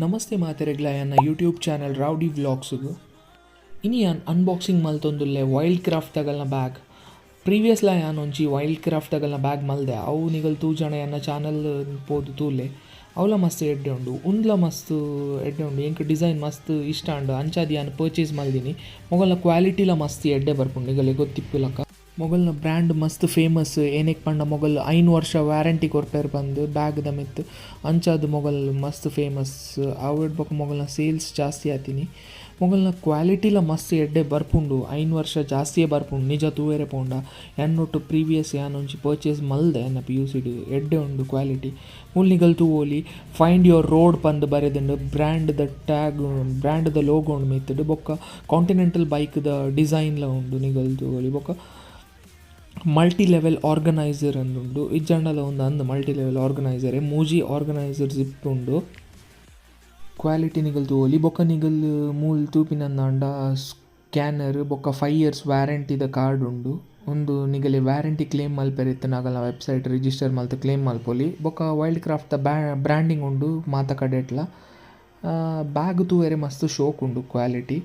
ನಮಸ್ತೆ ಮಾತೆರೆಗ್ಲ ಎನ್ನ YouTube channel rowdy ವ್ಲಾಗ್ಸ್ಗು. ಇನಿ ಯಾನ್ ಅನ್ಬಾಕ್ಸಿಂಗ್ ಮಲ್ತೊಂದುಲ್ಲೆ ವೈಲ್ಡ್ ಕ್ರಾಫ್ಟ್ ತಗಲ್ನ ಬ್ಯಾಗ್. ಪ್ರೀವಿಯಸ್ಲ ಯಾನ್ ಒಂಜಿ ವೈಲ್ಡ್ ಕ್ರಾಫ್ಟ್ ತಗಲ್ನ ಬ್ಯಾಗ್ ಮಲ್ದೆ. ಅವು ನಿಗಲ್ ತೂಜಾಂಡ ಎನ್ನ ಚಾನಲ್ ಪೋದು ತೂಲೆ. ಅವಲ ಮಸ್ತ್ ಎಡ್ಡೆ ಉಂಡು, ಉಂದ್ಲ ಮಸ್ತ್ ಎಡ್ಡೆ ಉಂಡು. ಎಂಕ್ ಡಿಸೈನ್ ಮಸ್ತ್ ಇಷ್ಟ ಆಂಡ್, ಅಂಚಾದ್ ಯಾನ್ ಪರ್ಚೇಸ್ ಮಲ್ದಿನಿ. ಮೊಗಲ್ನ ಕ್ವಾಲಿಟಿಲ ಮಸ್ತ್ ಎಡ್ಡೆ ಬರ್ಪುಂಡು. ನಿಗಲೆ ಗೊತ್ತಿಪ್ಪುಲಕ ಮೊಗಲ್ನ ಬ್ರ್ಯಾಂಡ್ ಮಸ್ತ್ ಫೇಮಸ್. ಏನೆಕ್ ಪಂಡ ಮೊಗಲ್ 5 ವರ್ಷ ವ್ಯಾರಂಟಿ ಕೊರ್ಪೆರ್ ಪಂದ್ ಬ್ಯಾಗ್ದ ಮಿತ್ತ್. ಅಂಚಾದ್ ಮೊಗಲ್ ಮಸ್ತ್ ಫೇಮಸ್. ಅವೆಡ್ ಬೊಕ ಮೊಗಲ್ನ ಸೇಲ್ಸ್ ಜಾಸ್ತಿ ಆತಿನಿ. ಮೊಗಲ್ನ ಕ್ವಾಲಿಟಿಲ ಮಸ್ತ್ ಎಡ್ಡೆ ಬರ್ಪುಂಡು, 5 ವರ್ಷ ಜಾಸ್ತಿಯೇ ಬರ್ಪುಂಡು. ನಿಜ ತೂವೆರೆ ಪೋಂಡ ಎನ್ನೊಟ್ಟು ಪ್ರೀವಿಯಸ್ ಯಾನ್ ಒಂಜಿ ಪರ್ಚೇಸ್ ಮಲ್ದೆ ಎನ್ನ ಪಿಯುಸಿಡ್. ಎಡ್ಡೆ ಉಂಡು ಕ್ವಾಲಿಟಿ. ಮೂಲು ನಿಗಲ್ ತೂವೊಲಿ, ಫೈಂಡ್ your road ಪಂದ್ ಬರೆದುಂಡು. ಬ್ರ್ಯಾಂಡ್ ದ ಟ್ಯಾಗ್, ಬ್ರ್ಯಾಂಡ್ ದ ಲೋಗೋ ಉಂಡು ಮಿತ್ತುಡು. ಬೊಕ್ಕ ಕಾಂಟಿನೆಂಟಲ್ ಬೈಕ್ ದ ಡಿಸೈನ್ ಲ ಉಂಡು, ನಿಗಲ್ ತೂವೊಲಿ. ಬೊಕ್ಕ ಮಲ್ಟಿ ಲೆವೆಲ್ ಆರ್ಗನೈಸರ್ ಅಂದುಂಡು. ಇಜ್ಜಾಂಡಲ ಉಂದು ಅಂದ್ ಮಲ್ಟಿ ಲೆವೆಲ್ ಆರ್ಗನೈಸರ್, ಮೂಜಿ ಆರ್ಗನೈಸರ್ ಜಿಪ್ ಉಂಡು. ಕ್ವಾಲಿಟಿ ನಿಗಲ್ ತೂವೊಲಿ. ಬೊಕ್ಕ ನಿಗಲ್ ಮೂಲು ತೂಪಿನಂದಾಂಡ ಸ್ಕ್ಯಾನರ್ ಬೊಕ್ಕ 5 ಇಯರ್ಸ್ ವ್ಯಾರಂಟಿದ ಕಾರ್ಡ್ ಉಂಡು. ಉಂದು ನಿಗಲೆ ವ್ಯಾರಂಟಿ ಕ್ಲೇಮ್ ಮಲ್ಪೆರೆ ಇತ್ತಿನ ಅಗಲ್ನ ವೆಬ್ಸೈಟ್ ರಿಜಿಸ್ಟರ್ ಮಲ್ತ್ ಕ್ಲೇಮ್ ಮಲ್ಪೊಲಿ. ಬೊಕ್ಕ ವೈಲ್ಡ್ ಕ್ರಾಫ್ಟ್ ದ ಬ್ರ್ಯಾಂಡಿಂಗ್ ಉಂಡು ಮಾತ ಕಡೆಟ್ಲ. ಬ್ಯಾಗ್ ತೂವೆರೆ ಮಸ್ತ್ ಶೋಕ್ ಉಂಡು ಕ್ವಾಲಿಟಿ.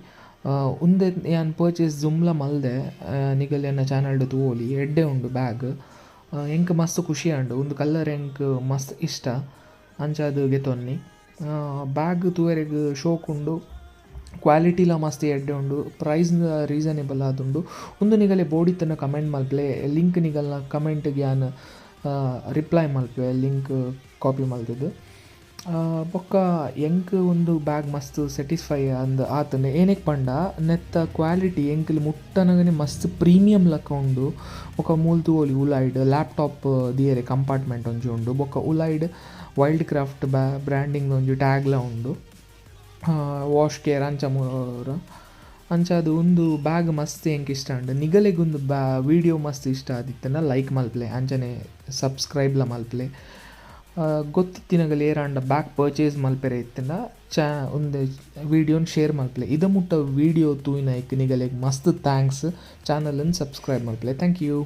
ಉಂದೆನ್ ಯಾನ್ ಪರ್ಚೇಸ್ ದುಂಬ್ಲ ಮಲ್ದೆ. ನಿಗಲ್ ಎನ್ನ ಚಾನಲ್ ಡ್ ತೂವೊಲಿ. ಎಡ್ಡೆ ಉಂಡು ಬ್ಯಾಗ್. ಎಂಕ್ ಮಸ್ತ್ ಖುಷಿ ಆಂಡ್. ಉಂದು ಕಲರ್ ಎಂಕ್ ಮಸ್ತ್ ಇಷ್ಟ, ಅಂಚಾದ್ ಗೆತೊನ್ನಿ. ಬ್ಯಾಗ್ ತೂವೆರೆಗ್ ಶೋಕ್ ಉಂಡು, ಕ್ವಾಲಿಟಿಲ ಮಸ್ತ್ ಎಡ್ಡೆ ಉಂಡು, ಪ್ರೈಸ್ ರೀಸನೇಬಲ್ ಆದುಂಡು. ಉಂದು ನಿಗಲೆ ಬೋಡಿತ್ತುಂಡ ಕಮೆಂಟ್ ಮಲ್ಪುಲೆ. ಲಿಂಕ್ ನಿಗಲ್ನ ಕಮೆಂಟ್ ಗ್ ಯಾನ್ ರಿಪ್ಲೈ ಮಲ್ಪುವೆ, ಲಿಂಕ್ ಕಾಪಿ ಮಲ್ತುದು. ಬೊಕ್ಕ ಎಂಕ್ ಉಂದು ಬ್ಯಾಗ್ ಮಸ್ತ್ ಸ್ಯಾಟಿಸ್ಫೈ ಅಂದ್ ಆತುಂಡು. ಏನೆಕ್ ಪಂಡ ನೆತ್ತ ಕ್ವಾಲಿಟಿ ಎಂಕುಲು ಮುಟ್ಟನಗನೆ ಮಸ್ತ್ ಪ್ರೀಮಿಯಂ ಲಕ ಉಂಡು. ಬೊಕ್ಕ ಮೂಲು ತೂವೊಲಿ, ಉಲಾಯಿಡ್ ಲ್ಯಾಪ್ಟಾಪ್ ದೀಯೆರೆ ಕಂಪಾರ್ಟ್ಮೆಂಟ್ ಒಂಜಿ ಉಂಡು. ಬೊಕ್ಕ ಉಲಾಯಿಡ್ ವೈಲ್ಡ್ ಕ್ರಾಫ್ಟ್ ಬ್ರ್ಯಾಂಡಿಂಗ್ ಒಂಜಿ ಟ್ಯಾಗ್ ಲ ಉಂಡು. ವಾಶ್ ಕೇರ್ ಅಂಚ ಪೂರ. ಅಂಚಾದ್ ಉಂದು ಬ್ಯಾಗ್ ಮಸ್ತ್ ಎಂಕ್ ಇಷ್ಟ ಆಂಡ್. ನಿಗಲೆಗ್ ಉಂದು ವೀಡಿಯೋ ಮಸ್ತ್ ಇಷ್ಟ ಆದಿತ್ತ್ಂಡ ಲೈಕ್ ಮಲ್ಪುಲೆ, ಅಂಚನೆ ಸಬ್ಸ್ಕ್ರೈಬ್ ಲ ಮಲ್ಪುಲೆ. ಗೊತ್ತಿತ್ತಿನಗಲ್ ಏರಾಂಡ ಬ್ಯಾಗ್ ಪರ್ಚೇಸ್ ಮಲ್ಪೆರೆ ಇತ್ತ್ಂಡ ಚಾ ಉಂದು ವೀಡಿಯೋನ್ ಶೇರ್ ಮಲ್ಪುಲೆ. ಇದ ಮುಟ್ಟ ವೀಡಿಯೋ ತೂಯಿನೈಕ್ ನಿಗಲೆಗ್ ಮಸ್ತ್ thanks. Channel ನ್ ಸಬ್ಸ್ಕ್ರೈಬ್ ಮಲ್ಪುಲೆ. Thank you.